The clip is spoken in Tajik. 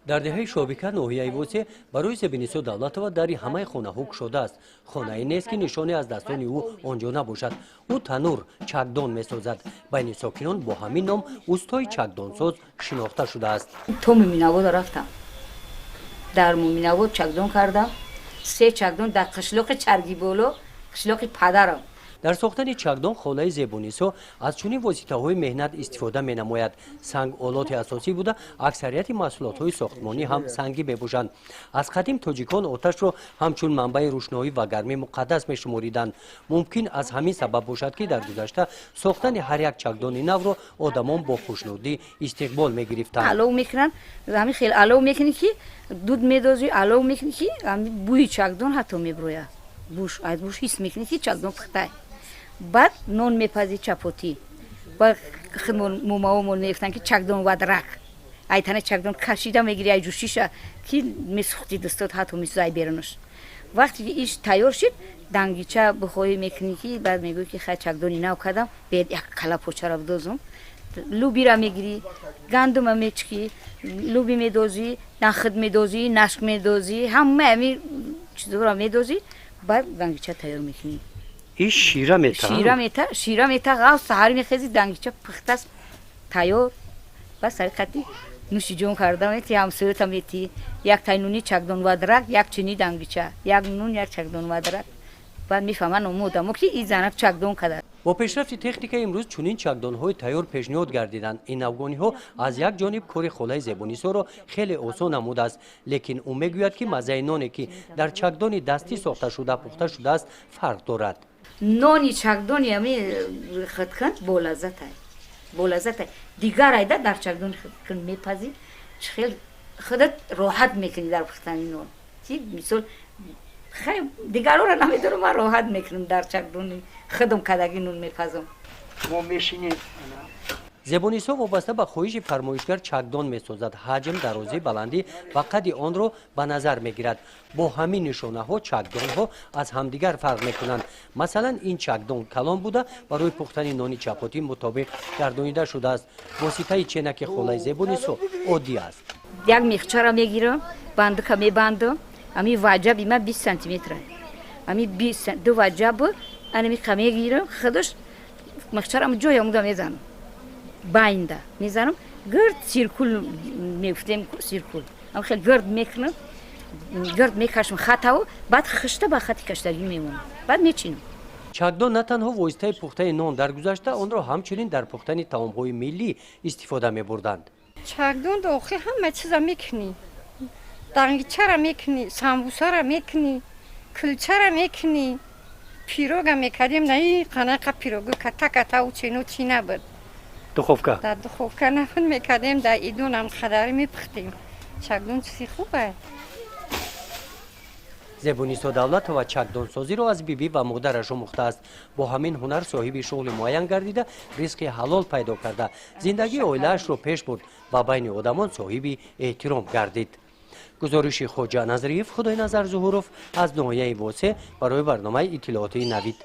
Дар деҳаи Шобика, ноҳияи Восе, барои Зебинисо Давлатова дари ҳамаи хонаҳо кушодааст. Хонае нест, ки нишоне аз дастони ӯ он ҷо набошад. Ӯ танур, чакдон месозад. Байни сокинон бо ҳамин ном устои чакдонсоз шинохта шудааст. То Муминобода рафтам, дар Муминобод чакдон кардам, се чакдон дар қишлоқи Чаргиболо, қишлоқи падарам. Дар сохтани чакдон холаи Зебунисо аз чунин воситаҳои меҳнат истифода менамояд. Санг олоти асосӣ буда, аксарияти маҳсулотҳои сохтмонӣ ҳам сангӣ мебошанд. Аз қадим тоҷикон оташро ҳамчун манбаи рӯшноӣ ва гармӣ муқаддас мешумориданд. Мумкин, аз ҳамин сабаб бошад, ки дар гузашта сохтани ҳар як чакдони навро одамон бо хушнудӣ истиқбол мегирифтанд. Алов мекунанд, ҳамин хел алов мекунӣ, ки дуд медозӣ, алов мекунӣ, ки бӯи чакдон ҳатто меброяд. Буш, аз буш ҳис мекунӣ, ки чакдон пухтай. Баъд нон мепазӣ, чапотӣ. Ба худмон момаомон мегуфтанд, ки чакдон вадрак. Айтана чакдон кашида мегири, ай ҷӯшиша ки месухти, дастот ҳатто месӯза ай берунаш. Вақте ки иш тайёр шид, дангича бихоҳӣ мекунӣ, ки баъд мегӯӣ, ки хай, чакдони нав кардам, бед як кала почара бидозум. Лубира мегирӣ, гандума мечкӣ, луби медозӣ, нахд медозӣ, нашк медозӣ, ҳама ҳами чизоро медозӣ, баъд дангича тайёр мекунӣ. Иш шира мета? Шира мета, шира мета. Ғав саҳар мехези, дангича пухтаст, тайёр. Бас сари қати нӯшиҷон карда мети, ҳамсоёта мети. Як тай нуни чакдон вадрак, як чини дангича, як нун, як чакдон вадрак. Баъд мефаҳманд одамо, ки и занак чакдон када. Бо пешрафти техника имрӯз чунин чакдонҳои тайёр пешниҳод гардиданд. Ин навгониҳо аз як ҷониб кори холаи Зебунисоро хеле осон намудааст, лекин ӯ мегӯяд, ки маззаи ноне, ки дар чакдони дастӣ сохта шуда пухта шудааст, фарқ дорад. Нони чакдони ами худкун болаззатай, болаззатай. Дигар айда дар чакдони худкун мепазӣ, хел худат роҳат мекунӣ дар пухтани нон. Мисол, хай, дигарора намедонам, ман роҳат мекунам, дар чакдони худам кадаги нон мепазам. Мо мешинем. Зебунисо вобаста ба хоҳиши фармоишгар чакдон месозад. Ҳаҷм, дарозӣ, баландӣ ва қадди онро ба назар мегирад. Бо ҳамин нишонаҳо чакдонҳо аз ҳамдигар фарқ мекунанд. Масалан, ин чакдон калон буда, барои пухтани нони чапотӣ мутобиқ гардонида шудааст. Воситаи ченаки холаи Зебунисо оддӣ аст. Як мехчара мегирам, бандука мебандам. Ами ваҷаби ман 20 сантиметра, ами ду ваҷаб анамиқа мегирам. Худаш мехчарам ҷоя омуда мезанам, байнда мезанам, гирд циркул мегуфтем, циркул хел гирд мекунам, гирд мекашам хатаву, баъд хишта ба хати каштагӣ мемонам, баъд мечинам. Чакдон на танҳо воситаи пухтаи нон. Дар гузашта онро ҳамчунин дар пухтани таомҳои миллӣ истифода мебурданд. Чакдон дохил ҳама чиза мекунӣ: дангичара мекунӣ, самбусара мекунӣ, кулчара мекунӣ, пирога мекардем. Наи қанақа пирогу ката ката чино чи набуд. Духовка. Дар духовка набуд, мекардем, дар идонам қадари мепухтем. Чакдон чизи хубе. Зебунисо Давлатова чакдонсозиро аз бибӣ ва модараш омӯхтааст. Бо ҳамин ҳунар соҳиби шуғли муайян гардида, ризқи ҳалол пайдо карда, зиндагии оилаашро пеш бурд ва байни одамон соҳиби эҳтиром гардид. Гузориши Хоҷа Назриев, Худойназар Зуҳуров аз ноҳияи Восе барои барномаи иттилоотии Навид.